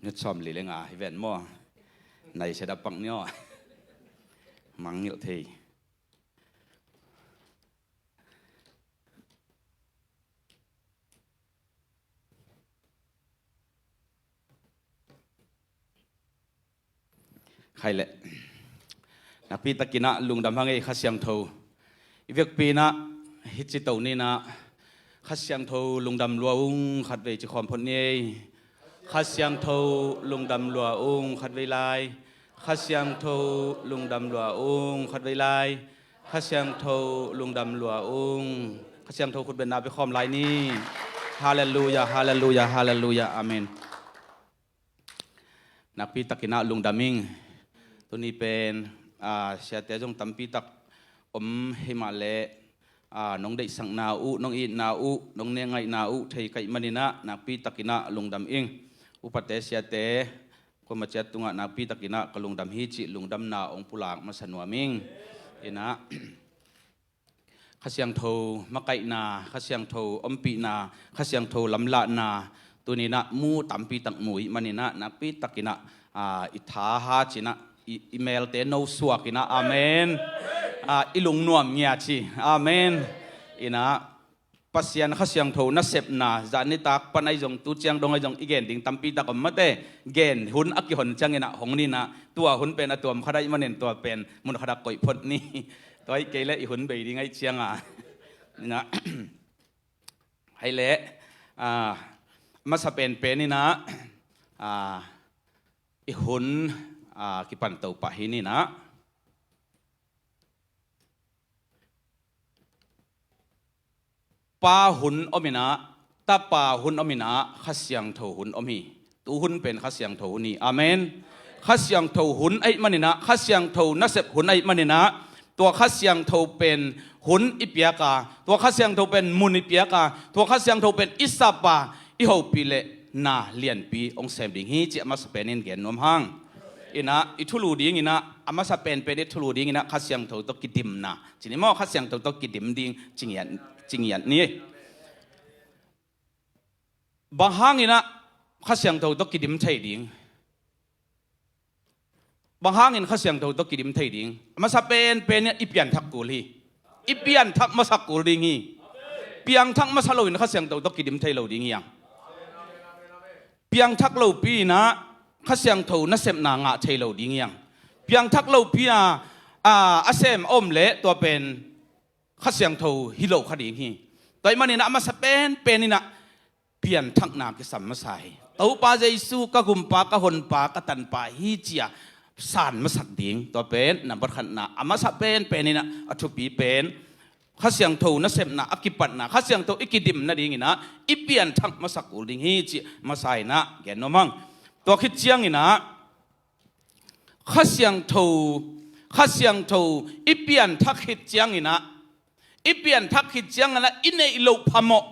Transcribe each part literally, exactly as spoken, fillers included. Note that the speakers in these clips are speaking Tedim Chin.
Minit sawmli le nga hi ven maw? Nai sia dah pak ni aw. Mangngilh thei. Khai leh. Nakpi takin ah lungdam hang ei Kha Siangtho. I vekpi in ah hih ci to ni in ah, Kha Siangtho lungdam lua ung, khatvei ci khawm phot ni ei. Kha Siangtho lungdam lua ung, khatvei lai. Kha Siangtho lungdam lua ung, khatvei lai. Kha Siangtho lungdam lua ung. Kha Siangtho khutbetna pia khawm lai ni. Halleluia, halleluia, halleluia. Amen. Nakpi takin ah lungdam ing. Tuni pen, ah, siate zong tampi tak om hi mah leh, ah, nong deihsakna uh, nong itna uh, nong nengaihna uh thei ka hih manin ah nakpi takin ah lungdam ing. Upate, siate, kuama ciat tungah nakpi takin ah ka lungdam hi cih lungdamna hong pulak masa nuam ing. In ah, Kha Siangtho makaihna, Kha Siangtho ompihna, Kha Siangtho lamlahna tuni in ah mu tampi tak mu i hih manin ah nakpi takin ah, ah, i tha ha ci in ah, i, i melte no suak in ah, amen. Ah, i lungnuam ngia ci, amen. In ah, Pasian Kha Siangtho nasepna, zan nitak pan ahi zong, tu ciang dong ahi zong i gen ding tampi tak om mate. Gen hun a kihon ciangin ah hong ni in ah, tua hun pen a tuam khat ahih manin tua pen mun khat ah koih phot ni. Tua ahih kei leh i hun bei ding ahih ciangin ah. In ah, hai leh, ah, masa penpen in ah, ah, i hun, ah, kipan to pah hi ni in ah. Pa hun om in ah, Tapa hun om in ah, Kha Siangtho hun om hi. Tu hun pen Kha Siangtho hun hi. Amen. Kha Siangtho hun ahih manin ah, Kha Siangtho nasep hun ahih manin ah, tua Kha Siangtho pen hun i piak a, tua Kha Siangtho pen mun i piak a, tua Kha Siangtho pen i sap a, i hopih leh na lianpi hong sem ding hi cih a masa penin gen nuam hang. In ah, i thulu dingin ah, a masa penpen i thulu dingin ah Kha Siangtho tawh kidimna ci ni maw, Kha Siangtho tawh kidim ding ci ngiat, ci ngiat ni. Bang hangin ah Kha Siangtho tawh kidim thei ding? Bang hangin Kha Siangtho tawh kidim thei ding? A masa penpen in ah i pianthak kul hi. I pianthak masak kul ding hi. Piangthak masa loin Kha Siangtho tawh kidim thei lo ding hi hang. Piangthak lopi in ah Kha Siangtho nasepna ngah thei lo ding hi hang. Piangthak lopi a, a, a sem a om leh tua pen Kha Siangtho hi lo kha ding hi. Tua ahih manin ah a masa penpen in ah pianthakna kisam masa hi. Topa Jesu ka gumpa, ka honpa, ka tanpa hi ci a san masak ding. Tua pen nambat khatna, a masa penpen in ah a thupi pen Kha Siangtho nasepna a kipatna, Kha Siangtho i kidim nadingin ah i pianthak masak kul ding hi cih masa in ah gen nuam hang. Tua khit ciangin ah Kha Siangtho, Kha Siangtho i pianthak khit ciangin ah, i pianthak khit ciangin ah i neih loh phamawh,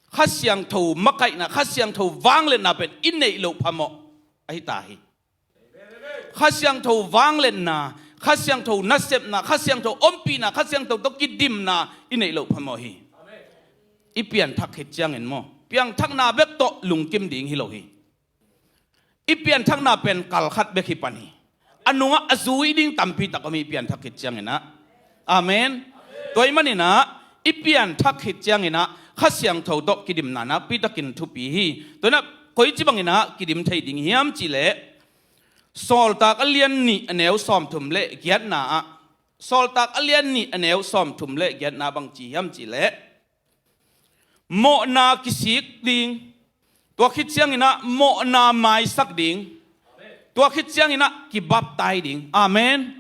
Kha Siangtho makaihna, Kha Siangtho vangliatna pen i neih loh phamawh ahi ta hi. Kha Siangtho vangliatna, Kha Siangtho nasepna, Kha Siangtho ompihna, Kha Siangtho tawh kidimna i neih loh phamawh hi. I pianthak khit ciangin maw, piangthakna bek tawh lungkim ding hi lo hi. I pianthakna pen kal khat bek hi pan hi. A nungah a zui ding tampi tak om hi, i pianthak khit ciangin ah. Amen. Tua ahih manin ah i pianthak khit ciangin ah Kha Siangtho tawh kidimna nakpi takin thupi hi. Tua in ah koici bangin ah kidim thei ding hiam cih leh, Sawltak a lian nih a neu sawmthum le giatna ah, Sawltak a lian nih a neu sawmthum le giatna bang ci hiam cih leh, mawhna kisik ding. Tua khit ciangin ah mawhna maisak ding. Tua khit ciangin ah kibaptai ding. Amen.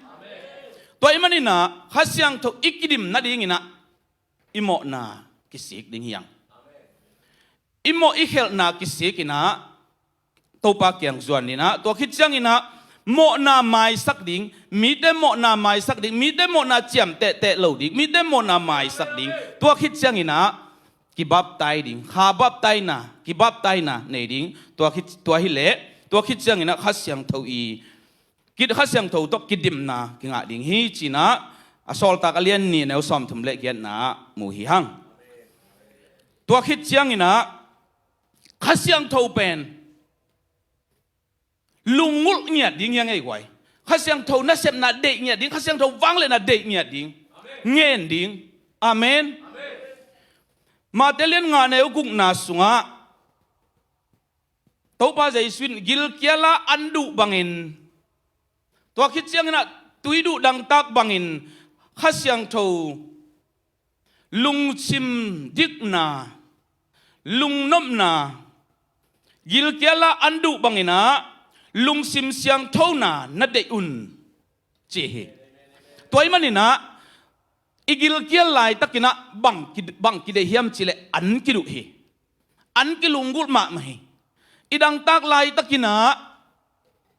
Tua ahih manin ah Kha Siangtho i kidim nadingin ah i mawhna kisik ding hi hang. I mawh i khelhna kisik in ah Topa kiang zuan in ah, tua khit ciangin ah mawhna maisak ding, mite mawhna maisak ding, mite mawhna ciamtehteh lo ding, mite mawhna maisak ding. Tua khit ciangin ah kibaptai ding, kha baptaina, kibaptaina nei ding. Tua khit, tua hi leh, tua khit ciangin ah Kha Siangtho i, kit Kha Siangtho tawh kidimna kingah ding hi ci in ah, a Sawltak a lian nih a neu sawmthum le giatna ah mu hi hang. Tua khit ciangin ah Kha Siangtho pen lunggulh ngiat ding hi a ngei guai. Kha Siangtho nasepna deih ngiat ding, Kha Siangtho vangliatna deih ngiat ding, ngen ding. Amen. Mate lian nga neu gukna sungah Topa Jesu in gilkial a an duh bangin, tua khit ciangin ah tui duh dangtak bangin Kha Siangtho lungsim dikna, lungnopna, gilkial a an duh bangin ah lungsim siangthona na deih un, ci hi. Tua ahih manin ah i gilkial laitakin ah bang ki, bang kideih hiam cih leh an kiduh hi. An kilunggulh mahmah hi. I dangtak laitakin ah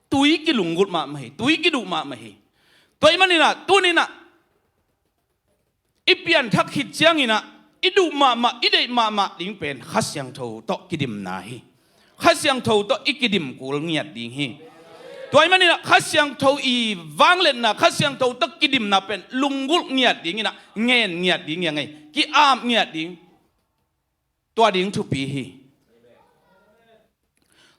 tui kilunggulh mahmah hi, tui kiduh mahmah hi. Tua ahih manin ah tuni-in ah i pianthak khit ciangin ah i duh mahmah, i deih mahmah ding pen Kha Siangtho tawh kidimna hi. Kha Siangtho tawh i kidim kul ngiat ding hi. Tua ahih manin ah Kha Siangtho i vangliatna, Kha Siangtho tawh kidimna pen lunggulh ngiat dingin ah ngen ngiat ding hi a ngei, ki-ap ngiat ding, tua ding thupi hi.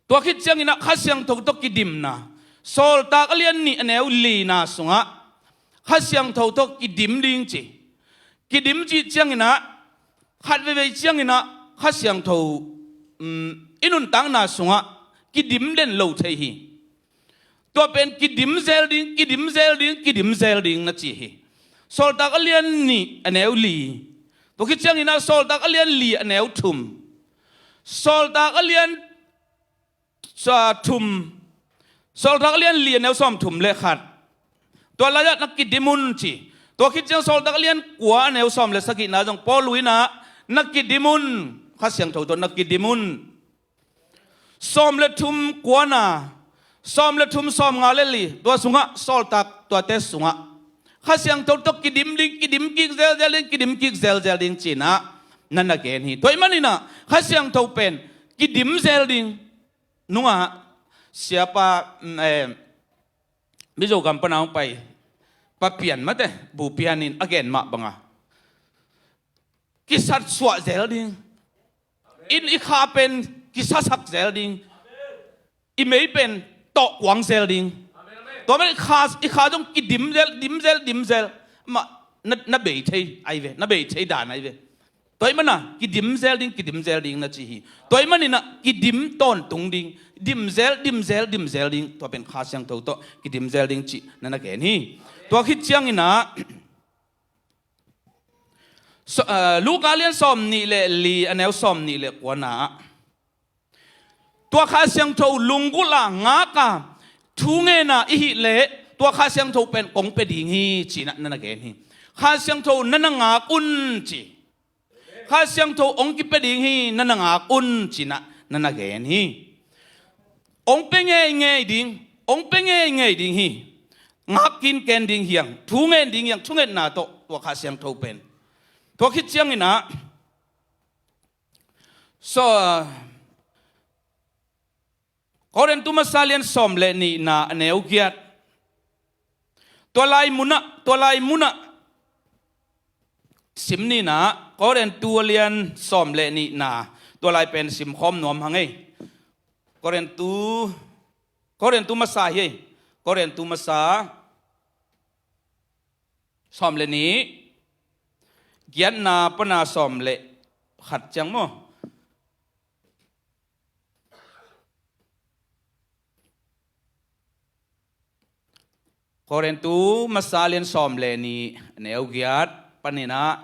Tua khit ciangin ah Kha Siangtho tawh kidimna, Sawltak a lian nih a neu lina sungah Kha Siangtho tawh kidim ding ci. Kidim cih ciangin ah khat veivei ciangin ah Kha Siangtho, um, i nuntakna sungah kidim den lo thei hi. Tua pen kidim zel ding, kidim zel ding, kidim zel ding na ci hi. Sawltak a lian nih a neu li. Tua khit ciangin ah Sawltak a lian li a neu thum. Sawltak a lian, sa, thum. Sawltak a lian li a neu sawmthum le khat. Tua lai-ah na kidim un ci. Tua khit ciang Sawltak a lian kua a neu sawm le sagihna zong Paul in ah na kidim un. Kha Siangtho tawh na kidim un. Sawm le thum kuana, sawm le thum sawmnga le li, tua sungah Sawltak tuate sungah Kha Siangtho tawh kidim ding, kidim kik zelzel ding, kidim kik zelzel ding ci-in ah na na gen hi. Tua ahih manin ah Kha Siangtho pen kidim zel ding. Nungah siapa, mm, eh, Mizo gam pana hong pai Pa Pian mate, Bu Pian in a gen mah banga kisatsuah zel ding. In i kha pen kisasak zel ding. I mei pen tawhkuang zel ding. Tua man i kha, i kha zong kidim zel, dim zel, dim zel. Mah, na, na bei thei ai ve, na bei thei dan ai ve. Tua ahih mana kidim zel ding, kidim zel ding na ci hi. Tua ahih manin ah kidim tawntung ding. Dim zel, dim zel, dim zel ding. Tua pen Kha Siangtho tawh kidim zel ding cih na na gen hi. Tua khit ciangin ah So, ah, Luka lian sawm nih le li a neu sawm nih le kuana ah tua Kha Siangtho lunggulh a ngak a thu ngen a i hih leh tua Kha Siangtho pen kong pia ding hi ci-in ah na na gen hi. Kha Siangtho na na ngak un ci. Kha Siangtho hong kipia ding hi, na na ngak un ci-in ah na na gen hi. Hong pia ngeingei ding, hong pia ngeingei ding hi. Ngak kinken ding hi hang, thu ngen ding hi hang, thungetna tawh tua Kha Siangtho pen. Tua khit ciangin ah, so, Korintu masa lian sawm le nihna a neu giat. Tua lai munah, tua lai munah sim nihna, Korintu a lian sawm le nihna, tua lai pen simkhawm nuam hang ei. Korintu, Korintu masa hi ei. Korintu masa sawm le nih, giatna pana sawm le khat ciang maw. Korintu masa lian sawm le nih a neu giat panin ah,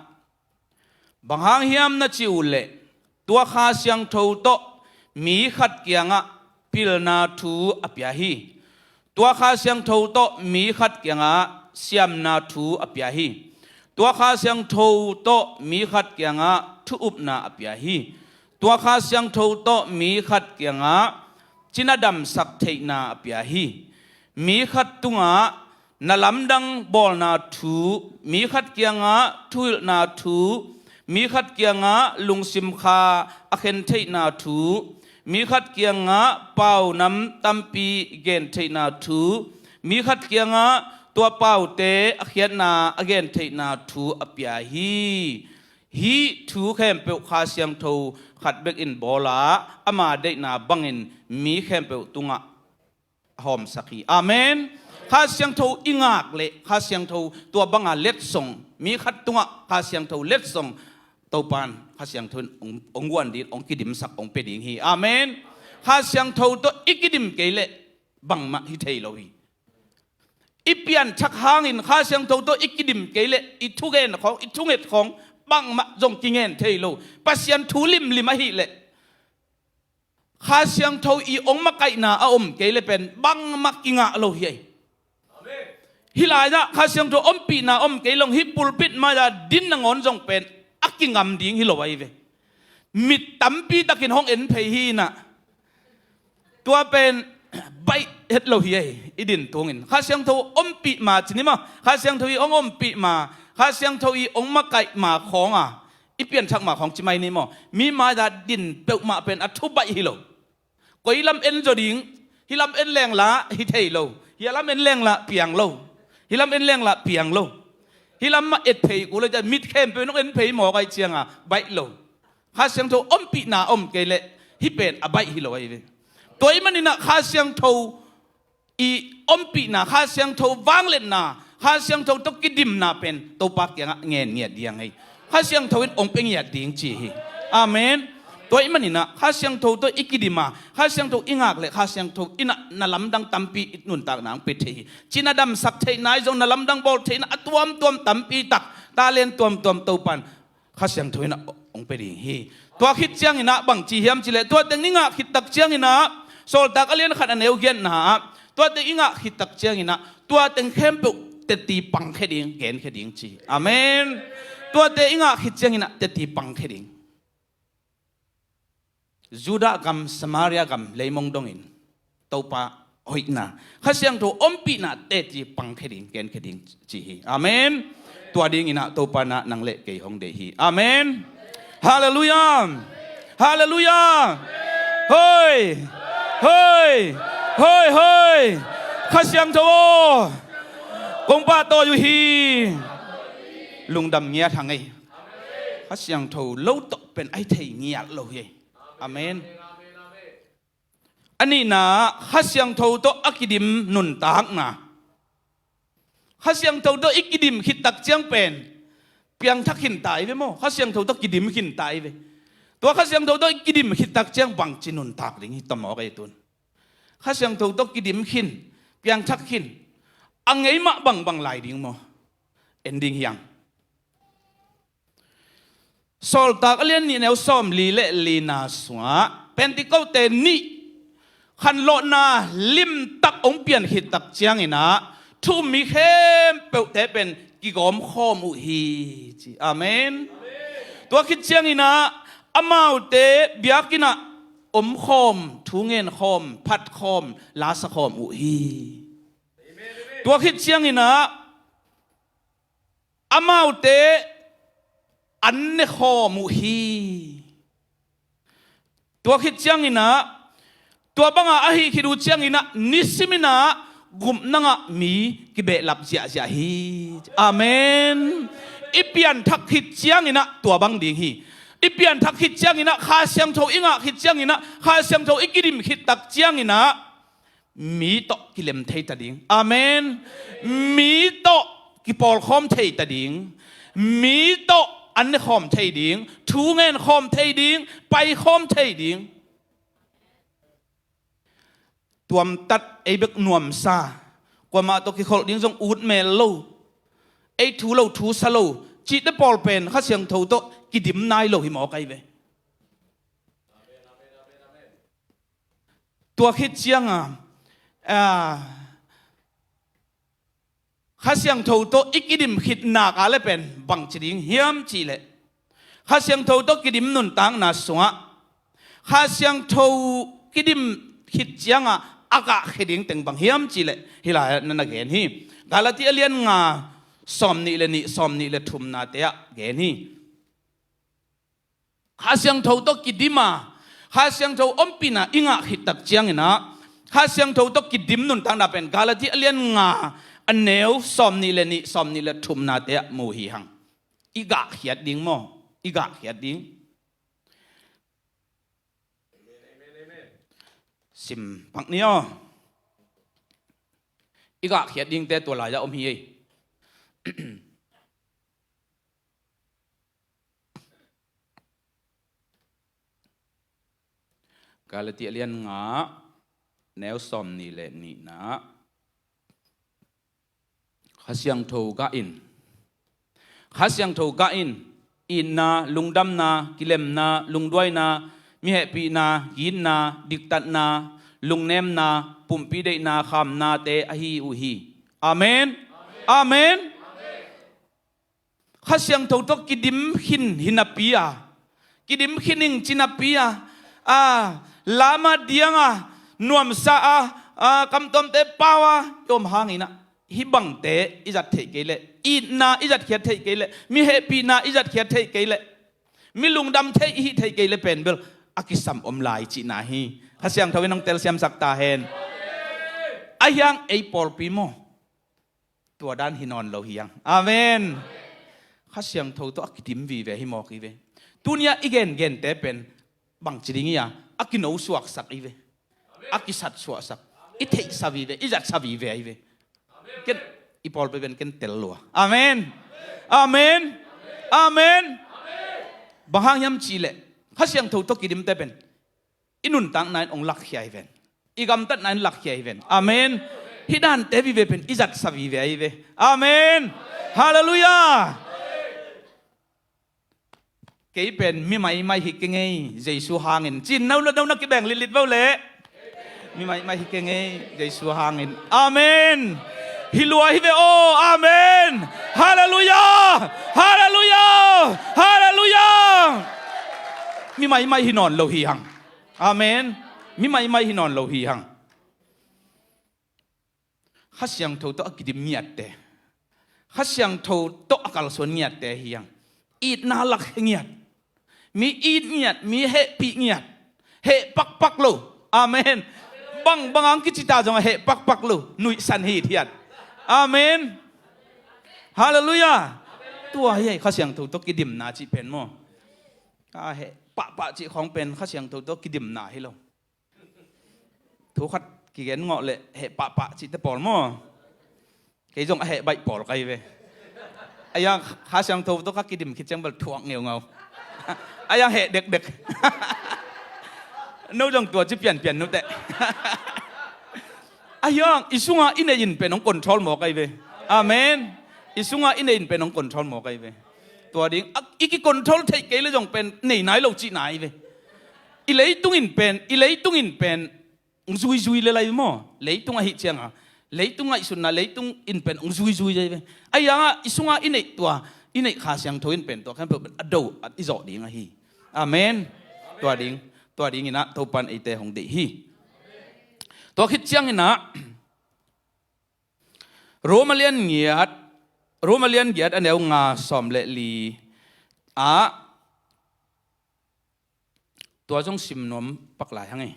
bang hang hiam na cih uh leh tua Kha Siangtho tawh mi khat kiangah pilna thu a pia hi. Tua Kha Siangtho tawh mi khat kiangah siamna thu a pia hi. Tua Kha Siangtho tawh mi khat kiangah thu-upna a pia hi. Tua Kha Siangtho tawh mi khat kiangah cina damsak theihna a pia hi. Mi khat tungah na lamdang bawlna thu, mi khat kiangah thuhilhna thu, mi khat kiangah lungsim kha a khen theihna thu, mi khat kiangah paunam tampi gen theihna thu, mi khat kiangah tua paute a khiatna a gen theihna thu a pia hi. Hih thu khempeuh Kha Siangtho khat bek in bawl a, ama deihna bangin mi khempeuh tungah a hawmsak hi. Amen. Kha Siangtho i ngak leh Kha Siangtho tua banga letsong, mi khat tungah Kha Siangtho letsong, Topan Kha Siangtho in hong, hong guan ding, hong kidimsak, hong pia ding hi. Amen. Kha Siangtho tawh i kidim kei leh bangmah hi thei lo hi. I pianthak hangin Kha Siangtho tawh i kidim kei leh i thugen khawng, i thunget khawng bangmah zong kingen thei lo. Pasian thu limlim ahih leh Kha Siangtho i hong makaihna a om kei leh pen bangmah kingah lo hi ei. Hih lai-ah Kha Siangtho ompihna om kei lo, hih pulpit mai-ah din nangawn zong pen a kingam ding hi lo ahi ve. Mit tampi takin hong en phei hi inah, tua pen baih het lo hi ei. I din tungin Kha Siangtho ompih ma ci ni maw, Kha Siangtho i hong ompih ma, Kha Siangtho i hong makaih ma khawng a, i pianthak ma khawng ci mai ni maw, mi mai-ah din peuhmah pen a thu baih hi lo. Koi lam en zaw ding, hih lam en leng lah hi thei lo, hih lam en leng lah piang lo, hih lam en leng lah piang lo. Hih lam mah et phei kul lo, mit khempeuh in hong en phei mawk ahih cianga baih lo. Kha Siangtho ompihna om kei leh hih pen a baih hi lo ahi ve. Tua ahih maninah Kha Siangtho i ompihna, Kha Siangtho vangliatna, Kha Siangtho tawh kidimna pen Topa kiangah ngen ngiat ding hi. Kha Siangtho in hong pia ngiat ding ci hi. Amen. Tua ahih maninah Kha Siangtho tawh i kidim a, Kha Siangtho i ngak leh Kha Siangtho in ah na lamdang tampi i nuntakna hong pia thei hi. Cina damsak theihna ahi zong, na lamdang bawl theihna a tuamtuam tampi tak, talent tuamtuam Topan Kha Siangtho in ah hong pia ding hi. Tua khit cianginah bangci hiam cih leh, tua teng i ngah khit tak cianginah, Sawltak a lian khat a neu giatna ah, tua teng i ngah khit tak cianginah tua teng khempeuh teti pangkhia ding, genkhia ding ci. Amen. Tuate i ngah khit cianginah teti pangkhia ding. Judah gam, Samaria gam leimong dongin Topa hoihna, Kha Siangtho ompihna teti pangkhia ding, genkhia ding ci hi. Amen. Tua dinginah Topa in ah nang leh kei hong deih hi. Amen. Halleluiah. Halleluiah. Hoi. Hoi. Hoi, hoi. Kha Siangtho aw, kong pahtawi uh hi. Lungdam ngiat hang ei. Kha Siangtho lo tawh pen a hi thei ngiat lo hi. Amen. A nihna, Kha Siangtho tawh a kidim nuntakna. Kha Siangtho tawh i kidim khit tak ciang pen piangthak khin ta hi ve maw? Kha Siangtho tawh kidim khin ta hi ve. Tua Kha Siangtho tawh i kidim khit tak ciang bangci nuntak ding hi ta mawk ei tun. Kha Siangtho tawh kidim khin, piangthak khin, a ngei mah bangbang lai ding maw? En ding hiam? Sawltak a lian nih neu sawmli le lina sungah Pentekoste ni khanlawhna limtak hong pian khit tak cianginah thu-um mi khempeuhte pen kigawm khawm uh hi ci. Amen. Tua khit cianginah amaute biakinn ah om khawm, thu ngen khawm, phat khawm, la sa khawm uh hi. Tua khit cianginah amaute an ne khawm uh hi. Tua khit cianginah, tua banga ahih khit uh cianginah nisiminah gupna ngah mi kibehlap ziahziah hi. Amen. I pianthak khit cianginah tua bang ding hi. I pianthak khit cianginah, Kha Siangtho i ngah khit cianginah, Kha Siangtho i kidim khit tak cianginah mi tawh kilem thei ta ding. Amen. Mi tawh kipawlkhawm thei ta ding. Mi tawh an ne khawm thei ding. Thu ngen khawm thei ding. Pai khawm thei ding. Tuamtat, ei bek nuamsa, kuamah tawh kikholh ding zong ut mel lo, ei thu lo thu sa lo cihte pawl pen Kha Siangtho tawh kidim nai lo hi mawk ahi ve. Tua khit cianga, a, Kha Siangtho tawh i kidim khit nak a le pen bangci ding hiam cihleh, Kha Siangtho tawh kidim nuntakna sungah Kha Siangtho kidim khit cianga a gahkhia ding teng bang hiam cihleh, hih lai-ah na na gen hi. Galati a lian nga, sawmnih le nih, sawmnih le thumnate ah gen hi. Kha Siangtho tawh kidim a, Kha Siangtho ompihna i ngah khit tak cianginah, Kha Siangtho tawh kidim nuntakna pen Galati a lian nga, a neu sawmnih le nih, sawmnih le thumnate ah mu hi hang. I gahkhiat ding maw? I gahkhiat ding. Sim pak ni aw. i gahkhiat dingte tua lai-ah om hi ei. Galati a lian nga, neu sawm nih le nihna. Kha Siangtho gah in, Kha Siangtho gah in, itna, lungdamna, kilemna, lungduaina, mi hehpihna, ki-itna, diktatna, lungnemna, pumpi deihna, khamnate ahi uh hi. Amen. Amen. Kha Siangtho tawh kidim khin hi napi a, kidim khin ing ci napi a, a, lam a diang a, nuamsa a, a, kamtuamte pau a i om hangin ah, hih bangte i zat theih kei leh, itna i zatkhiat theih kei leh, mi hehpihna i zatkhiat theih kei leh, mi lungdam theih i hih theih kei leh pen bel a kisam om lai cihna hi. Kha Siangtho in hong telsiamsak ta hen. Ahi hang ei pawlpi maw, tua dan hi nawn lo hi hang. Amen. Kha Siangtho tawh a kidim vive hi mawk hi ve. Tuni-ah i gengente pen bangci ding hi a, a kinosuaksak hi ve, a kisatsuahsak, i theihsa vive, i zatsa vive hi ve. Ken i pawlpi pen ken tel lua. Amen. Amen. Amen. Bang hang hiam cihleh, Kha Siangtho tawh kidimte pen i nuntakna in hong lakkhia hi ven. I gamtatna in lakkhia hi ven. Amen. Hih dante vive pen i zatsa vive ahi ve. Amen. Halleluiah. Kei pen mi maimai hi keng ei, Jesu hangin. Cin no lo, no na kibeng litlit vo leh. Mi maimai hi keng ei, Jesu hangin. Amen. Hi lua hi ve aw. Amen. Halleluiah. Halleluiah. Halleluiah. Mi maimai hi nawn lo hi hang. Amen. Mi maimai hi nawn lo hi hang. Kha Siangtho tawh a kidim ngiatte, Kha Siangtho tawh a kalsuan ngiatte hi hang. Itna lakkhia ngiat, mi it ngiat, mi hehpih ngiat, heh pakpak lo. Amen. Bang bang ang kici ta zong a heh pakpak lo, nuihsan hithiat. Amen. Halleluiah. Tua hi ei Kha Siangtho tawh kidimna cih pen maw. A heh pahpah cih khawng pen Kha Siangtho tawh kidimna hi lo. Thu khat kigen ngawh leh heh pahpah cihte pawl maw. Kei zong a heh baih pawl ka hi ve. Ahi hang Kha Siangtho tawh ka kidim khit ciang bel thuak ngeungau. Ahi hang heh dekdek. No zong tua ci pianpian nuteh. Ahi hang i sungah i neih in pen hong control mawk ahi ve. Amen. I sungah i neih in pen hong control mawk ahi ve. Tua ding a, i ki-control theih kei le zong pen nei nai lo cihna ahi ve. I leitung in pen, i leitung in pen hong zuizui le lai maw. Leitung ahih cianga, leitung ngaihsutna, leitung in pen hong zuizui ahi ve. Ahi hangah i sungah i neih tua, i neih Kha Siangtho in pen tua khempeuh pen a do a i zawh ding ahi. Amen. Tua ding, tua dinginah Topan eite hong deih hi. Tua khit cianginah Roma lian giat, Roma lian giat a neu nga sawm le li ah, tua zong sim nuam pak lai hang e.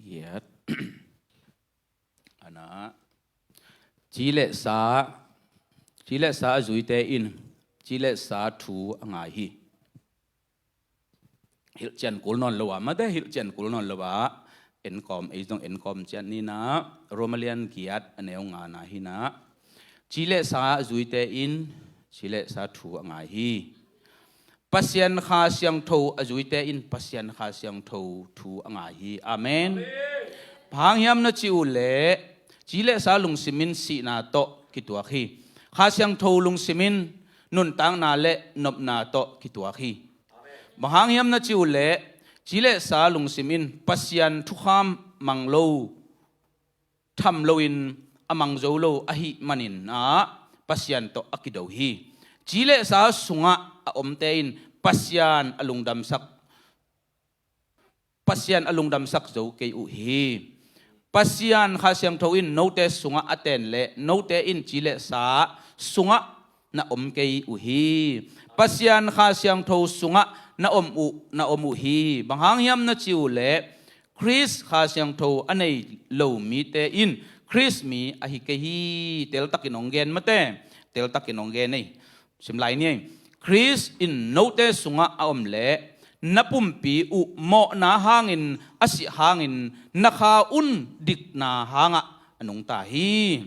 Giat. Anah, ci le sa, ci le sa a zuite in ci le sa thu a ngai hi. Hilhcian kul nawn lo ah, mate hilhcian kul nawn lo ah, enkawm, ei zong enkawm ciat ninah, Roma lian giat a neu ngana hinah, ci le sa a zuite in ci le sa thu a ngai hi. Pasian Kha Siangtho a zuite in Pasian Kha Siangtho thu a ngai hi. Amen. Bang hang hiam na cih uh leh, ci le sa lungsim in sihna tawh kituak hi. Kha Siangtho lungsim in nuntakna le nopna tawh kituak hi. Bang hang hiam na cih uh leh, ci le sa lungsim in Pasian thukham mang lo, tham loin a mang zo lo ahih manin ah Pasian tawh a kido hi. Ci le sa sungah a omte in Pasian a lungdamsak, Pasian a lungdamsak zo kei uh hi. Pasian Kha Siangtho in note sungah a ten leh note in ci le sa sungah na om kei uh hi. Pasian Kha Siangtho sungah na om uh, na om uh hi. Bang hang hiam na cih uh leh, Khrist Kha Siangtho a nei lo mite in Khrist mi ahi kei hi. Teltakin hong gen mate, teltakin hong gen ei. Sim lai ni ei. Khrist in note sungah a om leh na pumpi uh mawhna hangin a sih hangin na kha un dikna hangah a nungta hi.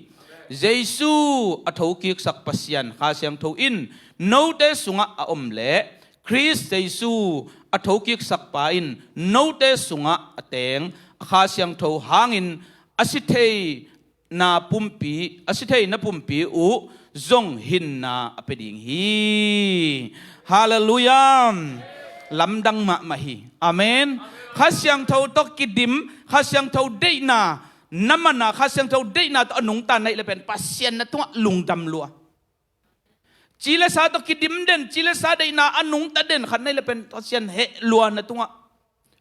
Jesu a thokiksak Pasian Kha Siangtho in note sungah a om leh Khrist Jesu a thokiksak pa in note sungah a teng a Kha Siangtho hangin a si thei na pumpi, a si thei na pumpi uh zong hinna a pia ding hi. Halleluiah. Lamdang mahmah hi. Amen. Kha Siangtho tawh kidim, Kha Siangtho deihna na man a, Kha Siangtho deihna tawh a nungta na hih leh pen Pasian na tungah lungdam lua. Ci le sa tawh kidim den, ci le sa deihna a nungta den khat na hih leh pen Pasian heh lua, na tungah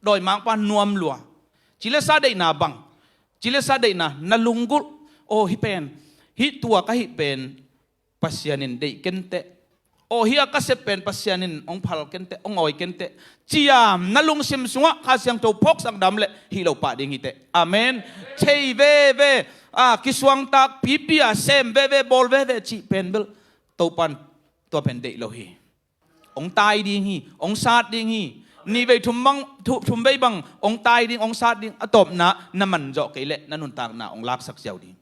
dawimangpa nuam lua. Ci le sa deihna bang, ci le sa deihna na lunggulh. Aw, hih pen, hih tua ka hih pen Pasian in deih kenteh. Aw, hih a ka sep pen Pasian in hong phal kenteh, hong awi kenteh, ci-a na lungsim sungah Kha Siangtho phawksak na om leh hih lo pah ding hi teh. Amen. Thei veve, a, kisuangtak pipi a, sem veve, bawl veve cih pen bel Topa'n tua pen deih lo hi. Hong tai ding hi, hong sat ding hi. Nih vei thum bang, thu-, thum vei bang hong tai ding, hong sat ding, a tawpna na man zawh kei leh na nuntakna hong laksak ziau ding.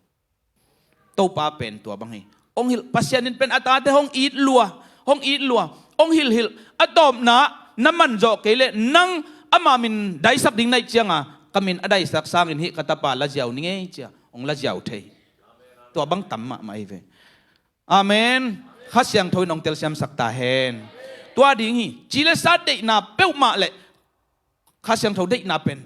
Topa pen tua bang hi. Hong hilh, Pasian in pen a tate hong it lua, hong it lua, hong hilhhilh, a tawpna na man zawh kei leh nang ama min daisak ding na hih cianga, ka min a daisak sangin hih ka tapa la ziau ning ei, ci-a hong la ziau thei. Tua bang tam mahmah hi ve. Amen. Kha Siangtho in hong telsiamsak ta hen. Tua ding hi. Ci le sa deihna peuhmah leh Kha Siangtho deihna pen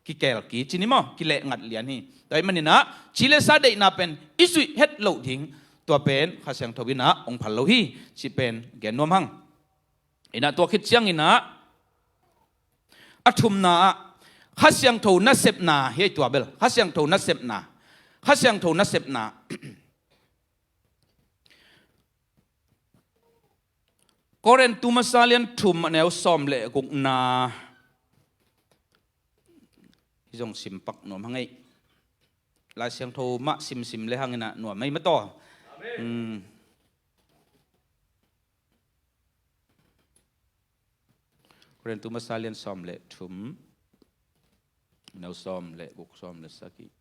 kikel kici ni maw, kileh ngat lian hi. Tua ahih manin ah ci le sa deihna pen i zuih het loh ding, tua pen Kha Siangtho in ah hong phal lo hi, cih pen gen nuam hang. In ah tua khit ciangin ah a thumna ah Kha Siangtho nasepna hi ei, tua bel Kha Siangtho nasepna. Kha Siangtho nasepna. Korin tu masa lian thum, a neu sawm le gukna. Hi zong sim pak nuam hang ei. Lai Siangtho mah simsim le hang in ah nuam ei mataw. Amen. Hmm. Korin tu masa lian sawm le thum, neu sawm le guk, sawm le sagih.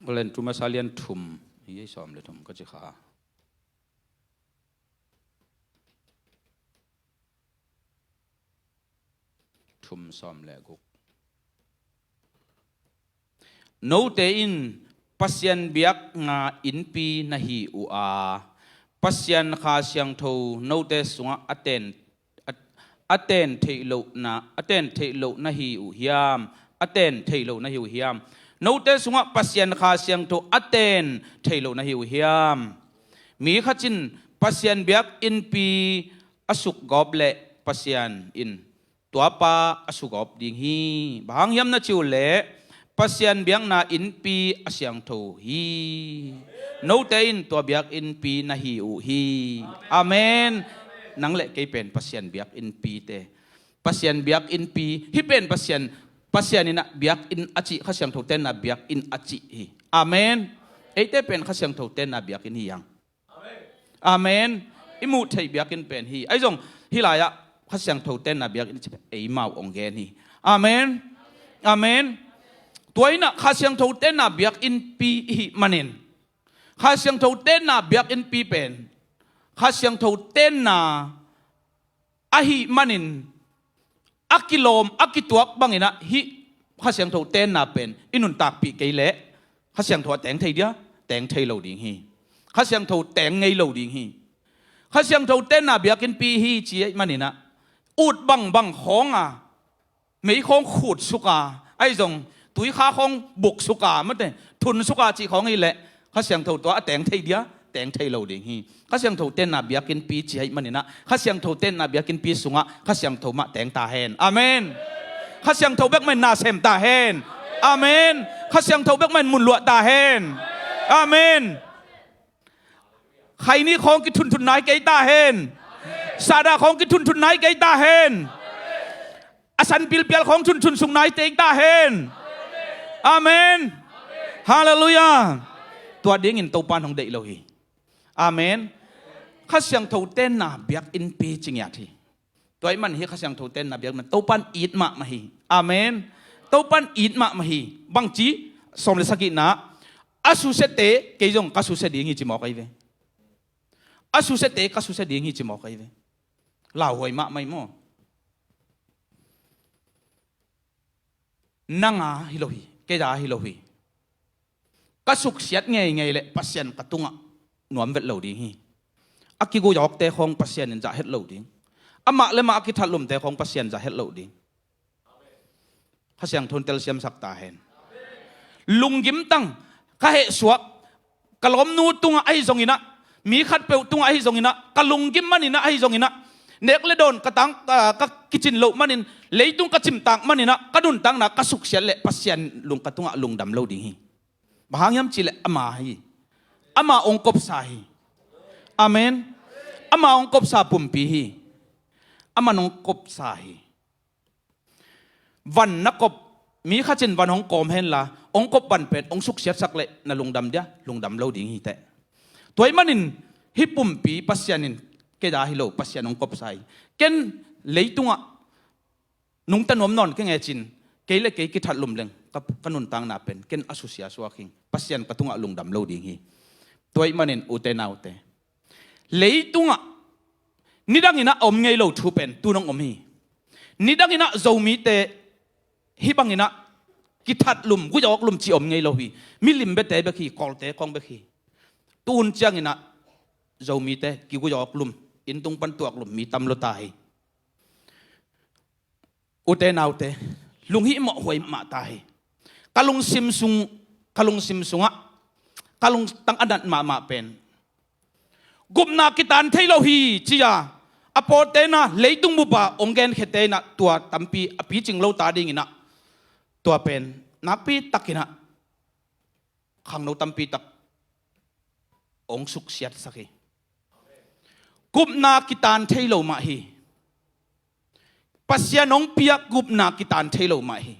Korin tu masa lian thum, hi ei, sawm le thum ka ci kha. Thum, sawm le guk. Note in Pasian biakna innpi na hi uh a, Pasian Kha Siangtho note sungah a ten, a, a ten theih lohna, a ten theih loh na hi uh hiam? A ten theih loh na hi uh hiam? Note sungah Pasian Kha Siangtho a ten theih loh na hi uh hiam? Mi khat in Pasian biakinnpi a sukgawp leh Pasian in tua pa a sugawp ding hi. Bang hang hiam na cih uh leh Pasian biakna innpi a siangtho hi. Note in tua biakinnpi na hi uh hi. Amen. Nang le kei pen Pasian biakinnpite. Pasian biakinnpi, hih pen Pasian, Pasian in ah biakinn a cih, Kha Siangtho tenna biakinn a cih hi. Amen. Eite pen Kha Siangtho tenna biakinn hi hang. Amen. I muh theih biakinn pen hi. Ahi zong, hih lai-ah Kha Siangtho tenna biakinn cih pen eimau hong gen hi. Amen. Amen. Tua in ah Kha Siangtho tenna biakinnpi i hih manin, Kha Siangtho tenna biakinnpi pen Kha Siangtho tenna ahih manin, a kilawm, a kituak bangin ah hih Kha Siangtho tenna pen i nuntakpih kei leh Kha Siangtho a teng thei dia? Teng thei lo ding hi. Kha Siangtho teng ngei lo ding hi. Kha Siangtho tenna biakinnpi hi ci ahih manin ah ut bangbang khawng a, mei khawng khut suk a, ahi zong tui kha khawng buk suk a, mate, thun suk a cih khawng hi leh Kha Siangtho tua a teng thei dia? Teng thei lo ding hi. Kha Siangtho tenna biakinnpi ci ahih manin ah Kha Siangtho tenna biakinnpi sungah Kha Siangtho mah teng ta hen. Amen. Kha Siangtho bek mah in na sem ta hen. Amen. Kha Siangtho bek mah in mun luah ta hen. Amen. Khaini khawng kithunthun nai kei ta hen. Sahdah khawng kithunthun nai kei ta hen. A san pilpial khawng thunthun sung nai kei ta hen. Amen. Halleluiah. Tua dingin Topa in hong deih lo hi. Amen. Kha Siangtho tenna biakinnpi ci ngiat hi. Tua ahih man hi Kha Siangtho tenna biakinn Topa in it mahmah hi. Amen. Topa in it mahmah hi. Bangci, sawm le sagihna, a susiate kei zong ka susia ding hi ci mawk ahi ve. A susiate ka susia ding hi ci mawk ahi ve. Lauhuai mahmah hi maw? Nang a hi lo hi, kei a hi lo hi. Ka suksiat ngeingei leh Pasian ka tungah nuam vet lo ding hi. A kiguyawkte khawng Pasian in zah het lo ding. Amah le mah a kithatlumte khawng Pasian zah het lo ding. Kha Siangtho in telsiamsak ta hen. Lunggim tang, ka hehsuak, ka lawmnu tungah ahi zonginah, mi khatpeuh tungah ahi zonginah, ka lunggim maninah ahi zonginah, nek le dawn ka tang, ka, ka kicin loh manin, leitung ka cimtak maninah, ka nuntakna ka suksiat leh Pasian lung ka tungah lungdam lo ding hi. Bang hang hiam cihleh ama hi. Ama hong kopsa hi. Amen. Ama hong kopsa pumpi hi. Ama hong kopsa hi. Van na kop, mi khatin van hong kawm henla, hong kop van pen hong suksiatsak leh na lungdam dia, lungdam lo ding hi teh. Tua ahih manin hih pumpi Pasian in kei a hi lo, Pasian hong kopsa hi. Ken leitungah nungta nuam nawn kei ngei cin, kei le kei kithatlum leng ka, ka nuntakna pen ken a susia suak hing, Pasian ka tungah lungdam lo ding hi. Tua ahih manin ute naute, leitungah nidanginah a om ngei lo thu pen tu-in hong om hi. Nidanginah Zomite hih banginah kithatlum, guyawklum cih om ngei lo hi. Milim biate bek hi, Kawlte khawng bek hi. Tu hun cianginah Zomite kiguyawklum, inntung pan tuaklum mi tam lua ta hi. Ute naute, lunghimawh huai mah ta hi. Ka lungsim sung, ka lungsim sungah ka lungtang a nat mahmah pen gupna kitan thei lo hi, ci-a a pawltenah leitung bupa hong genkhete inah tua tampi a picing lo ta dinginah tua pen nakpi takinah khangno tampi tak hong suksiatsak hi. Gupna kitan thei lo mah hi. Pasian hong piak gupna kitan thei lo mah hi.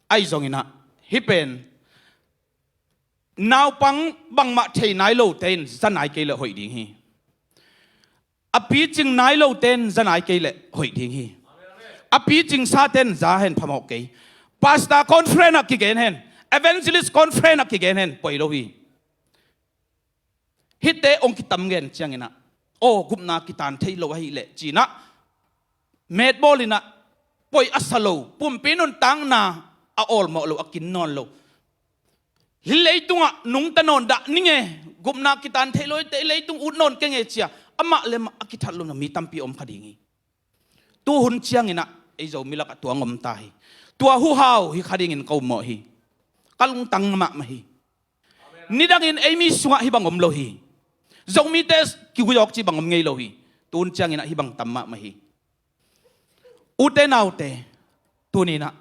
Ahi zonginah hih pen naupang bangmah thei nai lote in za nai kei leh hoih ding hi. A picing nai lote in za nai kei leh hoih ding hi. A picing sate in za hen phamawh kei. Pastor conference ah kigen hen, evangelist conference ah kigen hen, poi lo hi. Hihte hong kitam gen cianginah, aw, gupna kitan thei lo ahih leh cinah metbawlinah poi a sa lo, pumpi nuntakna a awlmawh lo, a kin nawn lo. Hih leitungah nungta nawn dah ning e, gupna kitan thei lo, hih leitung ut nawn keng e, ci-a amah le amah a kithatlumna mi tampi om kha ding hi. Tu hun cianginah ei Zomi lakah tua hong om ta hi. Tua huhau hi kha dingin ka ummawh hi. Ka lungtang mahmah hi. Nidangin ei mi sungah hih bang om lo hi. Zomite kiguyawk cih bang om ngei lo hi. Tu hun cianginah hih bang tam mahmah hi. Ute naute, tuninah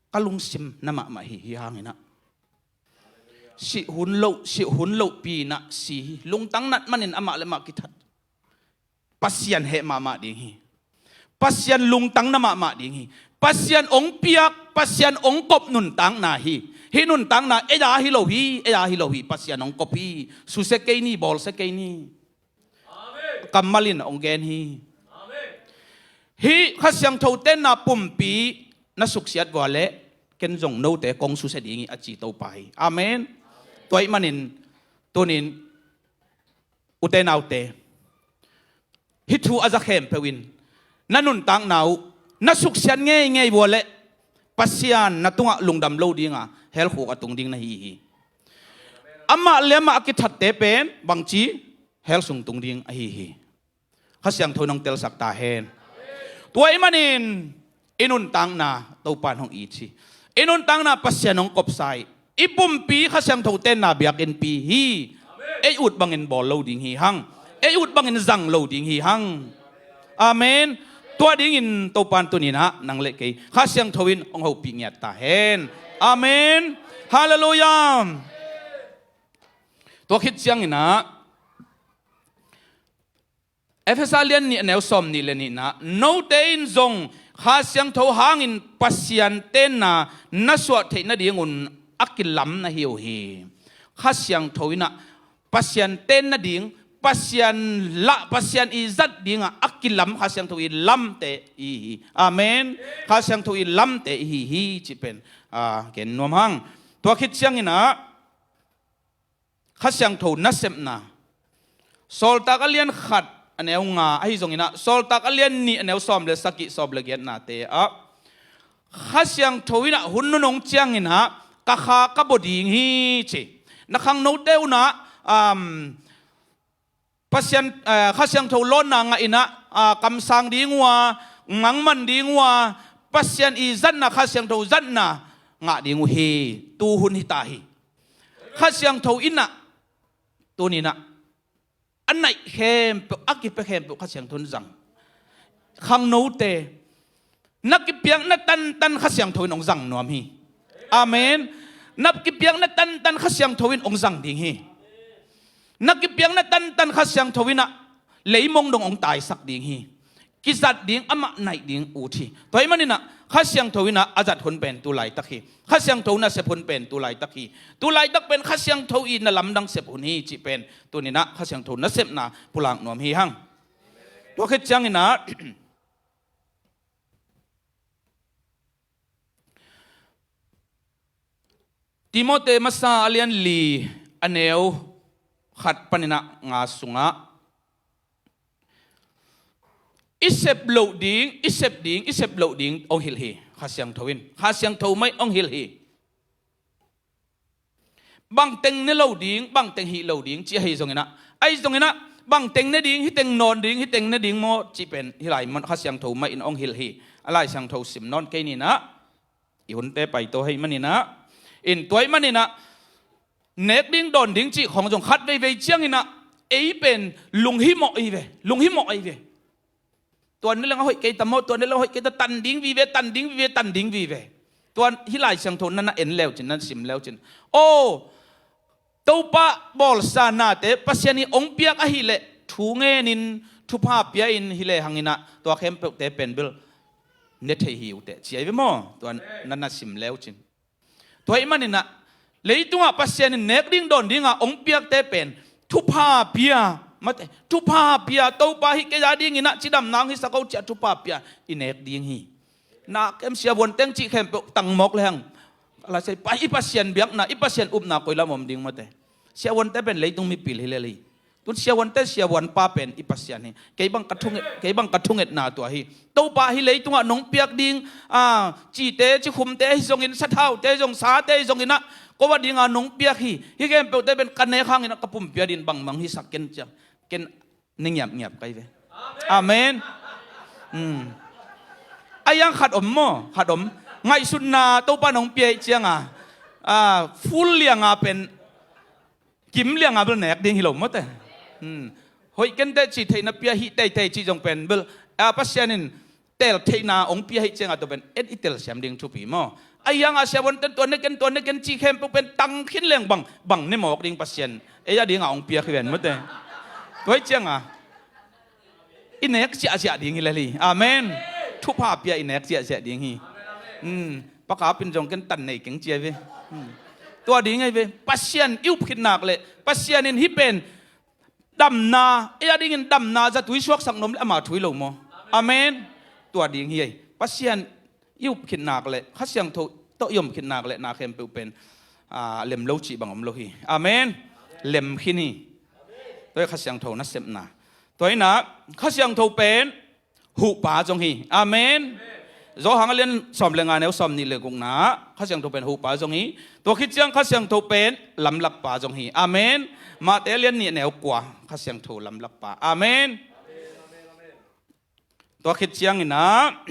ka lungsim na mahmah hi, hi hanginah sih hun loh, sih hun lohpi inah si hi. Lungtang nat manin amah le amah kithat. Pasian heh mahmah ding hi. Pasian lungtang na mahmah ding hi. Pasian hong piak, Pasian hong kop nuntakna hi. Hih nuntakna ei a hi lo hi, ei a hi lo hi. Pasian hong kop hi. Susia kei ni, bawlsia kei ni. Kammal in hong gen hi. Hih Kha Siangtho tenna pumpi na suksiat vua leh ken zong note kong susia ding hi, a ci Topa hi. Amen. Tua ahih manin tunin ute naute, hih thu a za khempeuh in na nuntakna uh na suksiat ngeingei vua leh Pasian na tungah lungdam lo dinga hell khuk a tung ding na hi hi. Amah le amah a kithatte pen bangci hell sung tung ding ahi hi. Kha Siangtho in hong telsak ta hen. Tua ahih manin i nuntakna Topa in hong it hi. I nuntakna Pasian hong kopsa hi. I pumpi Kha Siangtho tenna biakinnpi hi. Ei ut bangin bawl lo ding hi hang. Ei ut bangin zang lo ding hi hang. Amen. Tua dingin Topa in tuni-in ah nang le kei Kha Siangtho in hong hopih ngiat ta hen. Amen. Halleluiah. Tua khit ciangin ah Efesa lian nih a neu sawm nih le nihna, note in zong Kha Siangtho hangin Pasian tenna na suah theih nadingun a kilam na hi uh hi. Kha Siangtho in ah Pasian ten nading, Pasian lah, Pasian i zat dingah a kilam Kha Siangtho i lamte i hi. Amen. Kha Siangtho i lamte i hi hi cih pen, ah, gen nuam hang. Tua khit ciangin ah Kha Siangtho nasepna, Sawltak a lian khat a neu nga ahi zongin ah, Sawltak a lian nih a neu sawm le sagih, sawm le giatnate ah, Kha Siangtho in ah hun nunung ciangin ah ka kha ka baw ding hi ci. Na khangnote un ah, um, Pasian, eh, Kha Siangtho lawnna ngah in ah, ah, kamsang ding uh a, ngangman ding uh a, Pasian i zatna, Kha Siangtho zatna ngah ding uh hi. Tu hun hi ta hi. Kha Siangtho in ah tuni-in ah a naih khempeuh, a kipia khempeuh Kha Siangtho in zang. Khangnote, na kipiakna tantan Kha Siangtho in hong zang nuam hi. Amen. Na kipiakna tantan Kha Siangtho in hong zang ding hi. Na kipiakna tantan Kha Siangtho in ah leimong dong hong taisak ding hi. Kizat ding, amah naih ding ut hi. Tua ahih manin ah Kha Siangtho in ah a zat hun pen tu laitak hi. Kha Siangtho nasep hun pen tu laitak hi. Tu laitak pen Kha Siangtho i na lamdang sep hun hi cih pen tuni-in ah Kha Siangtho nasepna pulak nuam hi hang. Tua khit ciangin ah Timote masa a lian li a neu khat panin ah nga sungah i sep loh ding, i sep ding, i sep loh ding hong hilh hi. Kha Siangtho in, Kha Siangtho mah in hong hilh hi. Bangteng ne lo ding, bangteng hih lo ding cih ahi zongin ah, ahi zongin ah bangteng ne ding, hih teng nawn ding, hih teng ne ding maw cih pen hih lai mun Kha Siangtho mah in hong hilh hi. A Lai Siangtho sim nawn kei ni in ah, i hunte paito ahih manin ah, in tua ahih manin ah nek ding dawn ding cih khong zong khat veivei ciangin ah ei pen lunghimawh ahi ve, lunghimawh ahi ve. Tua ne leng a hoih kei ta maw, tua ne leng a hoih kei ta, tan ding vive, tan ding vive, tan ding vive. Tua hih Lai Siangtho na na en leu cin, na na sim leu cin, aw, Topa bawlsa nate Pasian in hong piak ahih leh thu ngenin, thupha pia-in hi lehang in ah tua khempeuhte pen bel ne thei hi uh teh ci ahi ve maw? Tua na na sim leu cin. Tua ahih manin ah leitungah Pasian in nek ding dawn dingah hong piakte pen thupha pia, mate, thupha pia, Topa hih kei a dingin ah cidamna hong hisak o ci-a thupha pia i nek ding hi. Nak em, siavuan teng cih khempeuh tang mawk lehang, a lai sai pa, i Pasian biakna, i Pasian upna koi lam om ding, mate. Siavuante pen leitung mipil hi lel hi. Tun siavuante siavuan pa pen i Pasian hi. Kei bang ka thunget, kei bang ka thungetna tua hi. Topa hih leitungah nong piak ding, a, cite, cikhumte ahi zongin, sathaute ahi zong, sate ahi zongin ah ko a dingah nong piak hi. Hih khempeuhte pen ka nek hangin ah ka pumpi a dingin bangmah hong hisak ken ci-a, ken ne ngiapngiap ka hi ve. Amen. Hmm. A yang khat om maw, khat om. Ngaihsutna Topa in hong pia ahih ciangin, a, full lianga pen kim lianga bel nek ding hi lo maw te. Hmm. Hoih kenteh cih theihna pia hi teitei cih zong pen bel, a, Pasian in tel theihna hong pia ahih ciangin tua pen en i telsiam ding thupi maw. A yang a siavuante tua ne ken, tua ne ken cih khempeuh pen tang khin leng bang, bang ne mawk ding Pasian ei a dingah hong piak hi ven maw te. Tua ahih ciangin i nek ziahziah ding hi lel hi. Amen. Thupha pia i nek ziahziah ding hi. Hmm. Pa Kap in zong ken tan nei keng ci ahi ve. Hmm. Tua ding ahi ve. Pasian i up khit nak leh, Pasian in hih pen damna, ei a dingin damna zatui suaksak nuam leh ama thu hi lo maw? Amen. Tua ding hi ei. Pasian i up khit nak leh, Kha Siangtho tawh i om khit nak leh na khempeuh pen, a, lem lo cih bang om lo hi. Amen. Lem khin hi. Tua hi Kha Siangtho nasepna. Tua hi in ah Kha Siangtho pen huhpa zong hi. Amen. Johan a lian sawm le nga neu sawm nih le gukna, Kha Siangtho pen huhpa zong hi. Tua khit ciang Kha Siangtho pen lamlakpa zong hi. Amen. Mate a lian nih neu kua, Kha Siangtho lamlakpa. Amen. Tua khit ciangin ah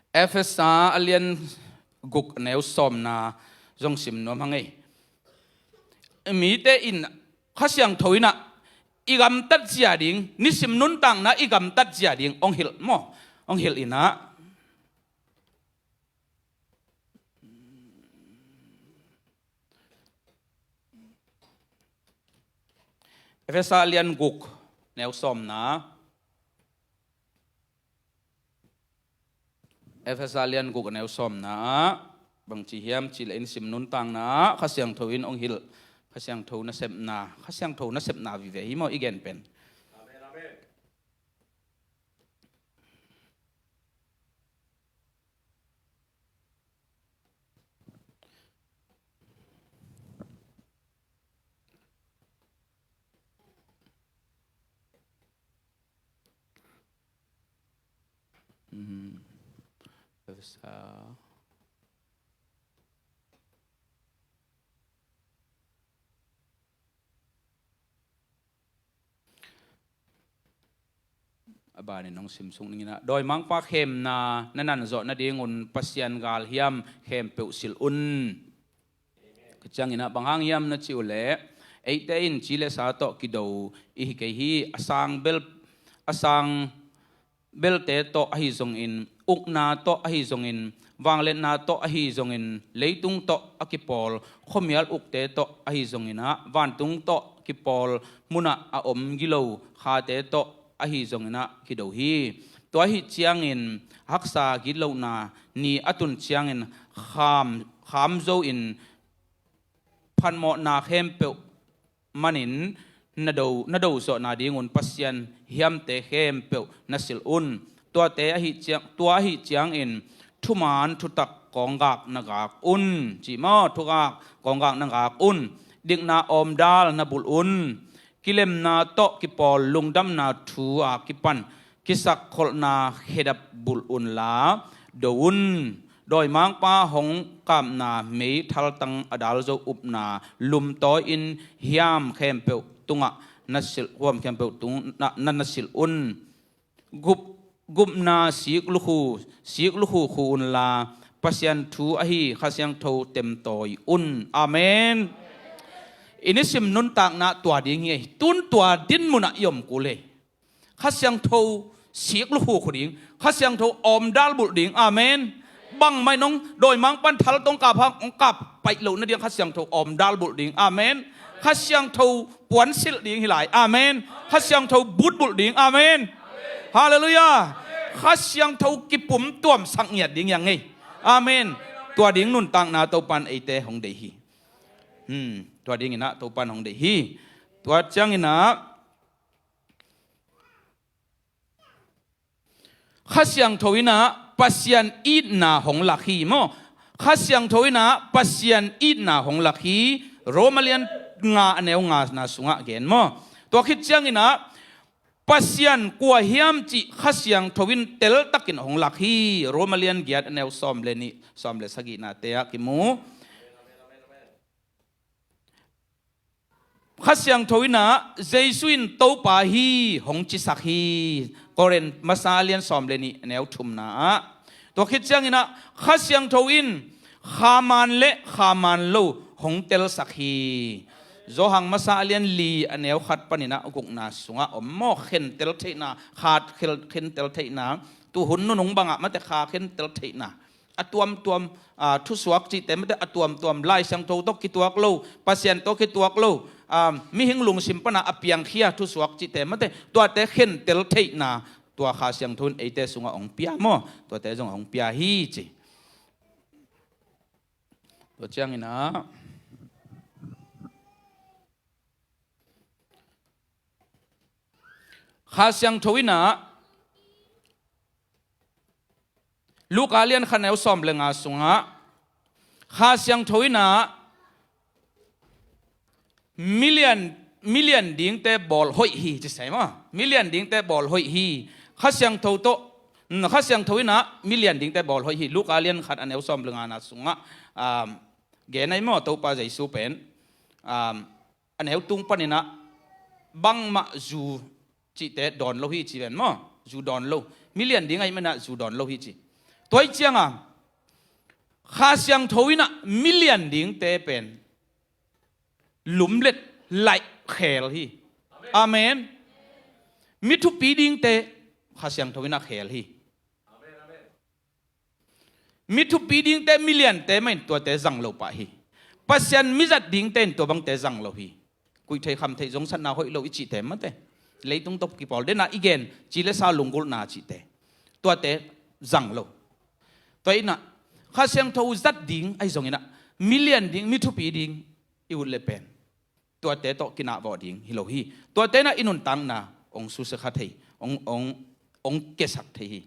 Efesa a lian guk neu sawmna zong sim nuam hang ei. Mite in Kha Siangtho in ah i gamtat zia ding, nisim nuntakna i gamtat zia ding hong hilh maw? Hong hilh in ah. Efesa lian guk neu sawmna. Efesa lian guk neu sawmna ah bangci hiam cih leh i nisim nuntakna ah Kha Siangtho in hong hilh, Kha Siangtho nasepna, Kha Siangtho nasepna vive hi maw i gen pen. Amen, amen. Mhm. Efesa. A banin hong simsuk ning in ah, dawimangpa khemna na nanzawh nadingun Pasian galhiam khempeuh silh un. Ka ciangin ah bang hang hiam na cih uh leh, eite in ci le sa tawh kido i hi kei hi. A sang bel, a sang belte tawh ahi zongin, ukna tawh ahi zongin, vangliatna tawh ahi zongin, leitung tawh a kipawl khuamial ukte tawh ahi zongin ah, vantung tawh kipawl munah a om gilo khate tawh ahi zongin ah kido hi. Tua ahi ciangin haksa gitlohna ni a tun ciangin kham, kham zo in phatmawhna khempeuh manin na do, na dozawhna dingun Pasian hiamte khempeuh na silh un. Tuate ahi ciang, tua ahi ciangin thuman thutak kawnggak na gak un. Cih maw, thugak kawnggak na gak un. Dikna awmdal na bulh un. Kilemna tawh kipawl lungdamna thu a kipan kisakkholhna khedap bulh unla do un. Dawimangpa hong kapna mei thaltang a dal zo upna lumtawi-in hiam khempeuh tungah na silh, huam khempeuh tungah na, na, na silh un. Gup, gupna sik lukhu, sik lukhu khu unla Pasian thu ahi Kha Siangtho temtawi un. Amen. I nisim nuntakna tua ding hi. Tun tua din munah i om kul hi. Kha Siangtho sik lukhu khu ding, Kha Siangtho awmdal bulh ding. Amen. Bangmah in hong dawimangpan thaltang kap hang hong kap paih loh nading Kha Siangtho awmdal bulh ding. Amen. Kha Siangtho puansilh ding hi lai. Amen. Kha Siangtho butbulh ding. Amen. Halleluiah. Kha Siangtho kipum tuamsak ngiat ding hi hang ei. Amen. Tua ding nuntakna Topan eite hong deih hi. Hmm, tua dingin ah Topan hong deih hi. Tua ciangin ah Kha Siangtho in ah Pasian itna hong lak hi maw? Kha Siangtho in ah Pasian itna hong lak hi. Roma lian nga a neu ngana sungah gen maw? Tua khit ciangin ah Pasian kua hiam cih Kha Siangtho in teltakin hong lak hi. Roma lian giat a neu sawm le nih, sawm le sagihnate ah kimu. Kha Siangtho in ah Jesu in Topa hi hong cisak hi. Korin masa lian sawm le nih a neu thumna ah. Tua khit ciangin ah Kha Siangtho in khaman le khaman lo hong telsak hi. Johan masa lian li a neu khat panin ah gukna sungah om maw, khentel theihna, khat khel-, khentel theihna, tuhun nunung bangah mate kha khentel theihna. A tuamtuam, ah, thusuak cihte mate a tuamtuam, Lai Siangtho tawh kituak lo, Pasian tawh kituak lo, ah, mihing lungsim pana a piangkhia thusuak cihte mate, tuate khentel theihna, tua Kha Siangtho in eite sungah hong pia maw? Tuate zong hong pia hi ci. Tua ciangin ah Kha Siangtho in ah Luka lian khat neu sawm le nga sungah Kha Siangtho in ah milian, milian dingte bawl hoih hi ci sai maw? Milian dingte bawl hoih hi. Kha Siangtho tawh, Kha Siangtho in ah milian dingte bawl hoih hi. Luka lian khat a neu sawm le ngana sungah, um, gen ai maw, Topa Jesu pen, um, a neu tung panin ah bangmah zu cihte dawn lo hi ci ven maw? Zu dawn lo. Milian ding ahih manin ah zu dawn lo hi ci. Tua ahih ciangin Kha Siangtho in ah milian dingte pen lumlet laih khel hi. Amen. Mi thupi dingte Kha Siangtho in a khel hi. Mi thupi dingte, mi liante mah in tuate zang lo pah hi. Pasian mi zat dingte in tua bangte zang lo hi. Kuih thei kham thei, zongsatna hoih lo i cihte mate, leitung tawh kipawl dena i gen, ci le sa, lunggulhna cihte, tuate zang lo. Tua inah Kha Siangtho zat ding ahi zonginah mi lian ding, mi thupi ding i ut le pen tuate tawh kinahvawh ding hi lo hi. Tuate inah i nuntakna hong susia kha thei, hong, hong, hong kiasak thei hi.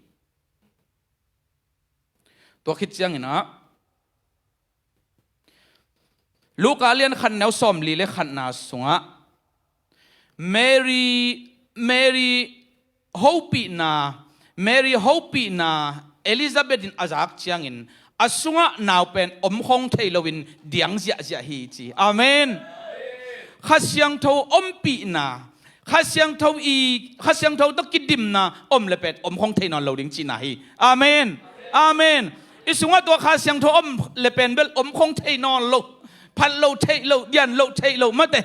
Tua khit cianginah Luka lian khat, neu sawmli le khatna sungah Mary, Mary hopihna, Mary hopihna Elizabeth in a zak ciangin a sungah nau pen omkhong thei loin diang ziahziah hi ci. Amen. Kha Siangtho ompihna, Kha Siangtho i, Kha Siangtho tawh kidimna om le pen omkhong thei nawn lo ding cihna hi. Amen. Amen. I sungah tua Kha Siangtho om le pen bel omkhong thei nawn lo. Phat lo, theih lo, dian lo, theih lo mate.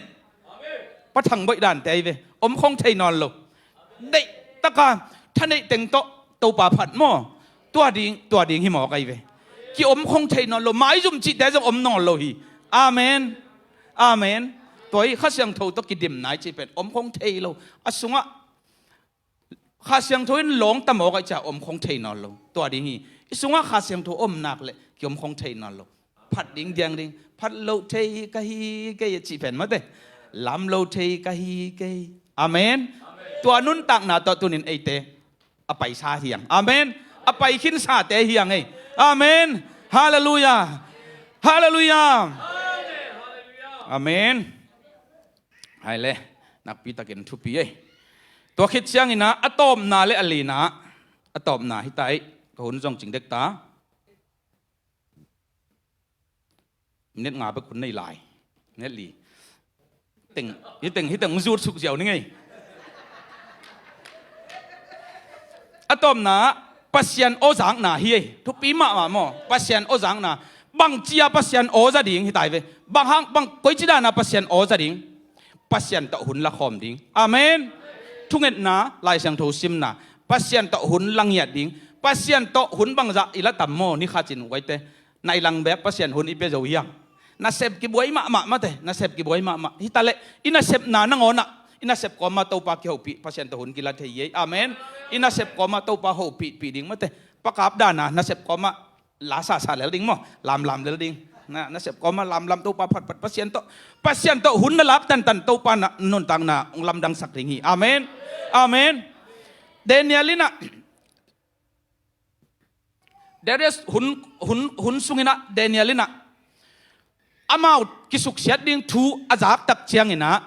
Pa Thang Boih dante ahi ve. Omkhong thei nawn lo. Deih taka thaneih teng tawh Topa phat maw? Tua ding, tua ding hi mawk ahi ve. Ki omkhong thei nawn lo, maizum cihte zong om nawn lo hi. Amen. Amen. Tua hi Kha Siangtho tawh kidimna i cih pen omkhong thei lo. A sungah Kha Siangtho in lawngta mawk ahi ciah omkhong thei nawn lo. Tua ding hi. I sungah Kha Siangtho om nak le ki omkhong thei nawn lo. Phat ding, diang ding, phat lo thei ka hi kei a cih pen mate, lam lo thei ka hi kei. Amen. Tua nuntakna tawh tunin eite a paisa hiang. Amen. A pai khinsate hiang ei. Amen. Halleluiah. Halleluiah. Amen. Hai le, nakpi takin thupi ei. Tua khit cianginah a tawpna le a lina, a tawpna hi ta ei. Ka hun zong cing dek ta. Minute nga bek hun nei lai. Minute li. Teng, hi teng, hi teng zut suk ziau ni ngei. A tawpna, Pasian aw zakna hi ei. Thupi mahmah maw? Pasian aw zakna. Bang cia Pasian aw za ding hi tai ve. Bang hang, bang koici dana Pasian aw za ding. Pasian tawh hun la khawm ding. Amen. Thungetna, Lai Siangtho simna. Pasian tawh hun la ngiat ding. Pasian tawh hun bangzah i la tam maw? Ni khat cin uaite. Nai lang bek Pasian hun i pia zo hiang. Nasep kibuai mahmah mate, nasep kibuai mahmah. Hi ta leh, i nasepna nangawnah, i nasep kawma Topa kihopih, Pasian tawh hun kila thei ei. Amen. I nasep kawma Topa hopihpih ding mate. Pa Kap dana, nasep kawma la sasa lel ding maw, lamlam lel ding. Na, nasep kawma lamlam Topa phatphat Pasian tawh, Pasian tawh hun na lak tantan Topa na nuntakna hong lamdangsak ding hi. Amen. Amen. Daniel inah Darius hun, hun, hun sunginah Daniel inah amau kisuksiat ding thu a zaktak cianginah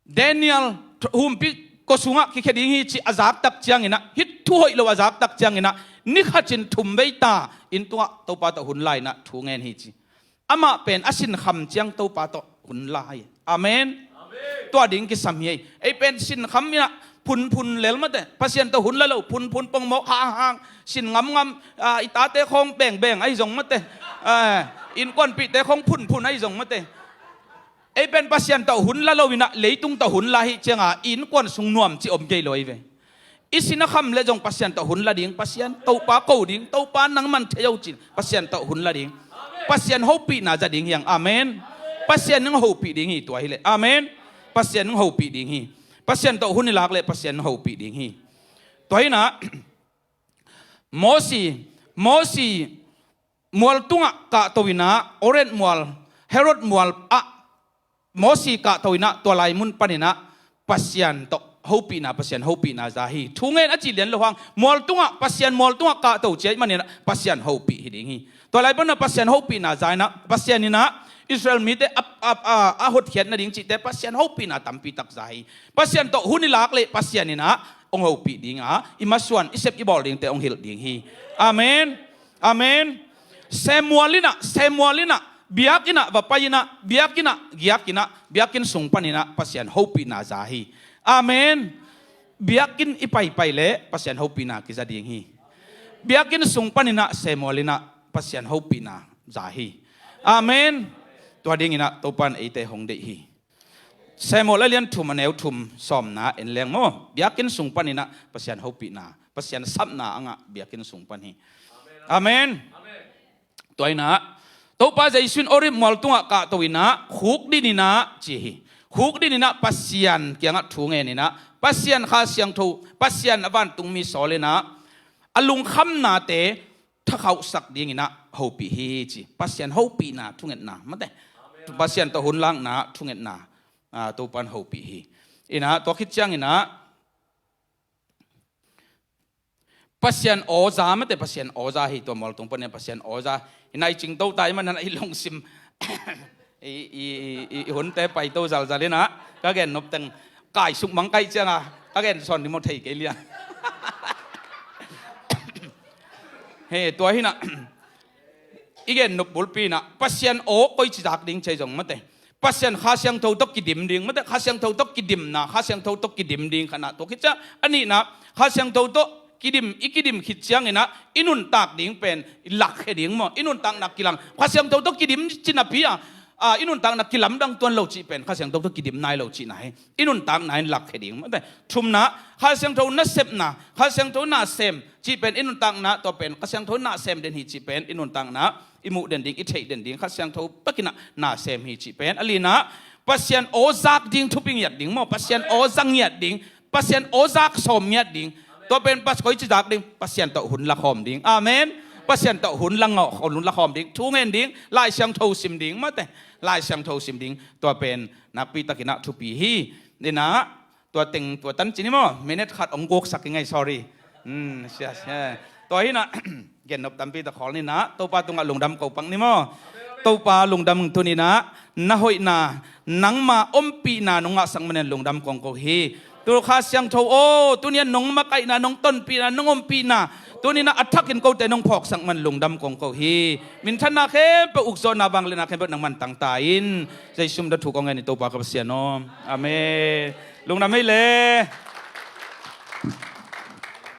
Daniel humpi kua sungah kikhia ding hi ci a zaktak cianginah hih thu hoih lo a zaktak cianginah ni khat cin thum vei ta inn tungah Topa tawh hun la inah thu ngen hi ci. Amah pen a sinkham ciang Topa tawh hun la hi. Amen. Tua ding kisam hi. Ei pen sinkham inah phunphun lel mate. Pasian tawh hun la lo, phunphun pongmawk hanghang, sin ngamngam, ah, i tate khawng bengbeng ahi zong mate. Ah, innkuanpihte khawng phunphun ahi zong mate. Ei pen Pasian tawh hun la lo inah leitung tawh hun la hi cianga innkuan sung nuam ci om kei lo ahi ve. I sin a kham le zong Pasian tawh hun la ding, Pasian Topa ko ding, Topa nang man thei o cin, Pasian tawh hun la ding. Pasian hopihna za ding hiang. Amen. Pasian in hopih ding hi tua hileh. Amen. Pasian in hopih ding hi. Pasian tawh hun i lak leh Pasian in hopih ding hi. Tua hinah Mosi, Mosi mual tungah kahto inah, Horeb mual, Horeb mual ah Mosi kahto inah tua lai mun paninah Pasian tawh hopihna, Pasian hopihna za hi. Thu ngen a cih lian lo hang, mual tungah, Pasian mual tungah kahto ciai maninah Pasian hopih hi ding hi. Tua lai paninah Pasian hopihna za inah, Pasian inah Israel mite a, a, a, a hotkhiat nading cihte Pasian hopihna tampi tak za hi. Pasian tawh hun i lak leh Pasian inah hong hopih dinga i masuan i sep i bawl dingte hong hilh ding hi. Amen. Amen. Samuel inah, Samuel inah, biakinn ah va pai inah, biakinn ah giak inah, biakinn sung paninah Pasian hopihna za hi. Amen. Biakinn i paipai leh Pasian hopihna kiza ding hi. Biakinn sung paninah Samuel inah Pasian hopihna za hi. Amen. Tua dinginah Topa in eite hong deih hi. Samuel a lian thum a neu thum sawmna en leng maw, biakinn sung paninah Pasian hopihna, Pasian sapna a ngah biakinn sung pan hi. Amen. Tua inah Topa Jesu in Horeb mual tungah kahto inah khukdin inah ci hi. Khukdin inah Pasian kiangah thu ngen inah Pasian Kha Siangtho, Pasian a vantungmi sawl inah a lungkhamnate thakhauhsak dinginah hopih hi ci. Pasian hopihna thungetna mate, Pasian tawh hun lakna thungetna, ah, Topan hopih hi. Inah tua khit cianginah Pasian awza mate, Pasian awza hi. Tua mualtung panin Pasian awza inah i cingto ta i manhan i lungsim i, i, i, i hunte paito zalzal inah ka gen nopteng kaisuk mangkaih cianga ka gen sawn ni maw thei kei liang. He tua hinah i gen nop bulpi inah Pasian aw koici zak ding cei zong mate, Pasian Kha Siangtho tawh kidim ding mate, Kha Siangtho tawh kidimna, Kha Siangtho tawh kidim ding khatna tua khit ciang a nihna Kha Siangtho tawh kidim, i kidim khit cianginah i nuntak ding pen i lakkhia ding maw, i nuntakna kilang. Kha Siangtho tawh kidim cinapi a, a, i nuntakna kilamdang tuan lo cih pen Kha Siangtho tawh kidim nai lo cihna hi. I nuntakna in lakkhia ding mate. Thumna Kha Siangtho nasepna, Kha Siangtho nasem cih pen i nuntakna, tua pen Kha Siangtho nasem den hi cih pen i nuntakna i muh den ding, i theih den ding Kha Siangtho takinah nasem hi cih pen a lina Pasian aw zak ding thupi ngiat ding maw, Pasian aw za ngiat ding, Pasian aw zak sawm ngiat ding. Tua pen pas koici zak ding, Pasian tawh hun lakhawm ding. Amen. Pasian tawh hun la ngawh, hun lakhawm ding, thu ngen ding, Lai Siangtho sim ding mate, Lai Siangtho sim ding. Tua pen nakpi takinah thupi hi. Inah tua teng tua tan ci ni maw, minute khat ong guksak i ngei, sorry. Hmm, sia, sia. Tua hinah gen nop tampi ta khawl ninah Topa tungah lungdam ko pak ni maw. Topa lungdam tuninah na hoihna, nangma ompihna nong ngahsak manin lungdam kong ko hi. Tu Kha Siangtho aw, tuniah nong makaihna, nong tonpihna, nong ompihna tuninah a thakin kote nong phawksak man lungdam kong ko hi. Minthanna khempeuh, ukzawhna vangliatna khempeuh nangman tangta in. Jesu min tawh thu kong ngen hi Topa ka Pasian aw. Amen. Lungdam hi le.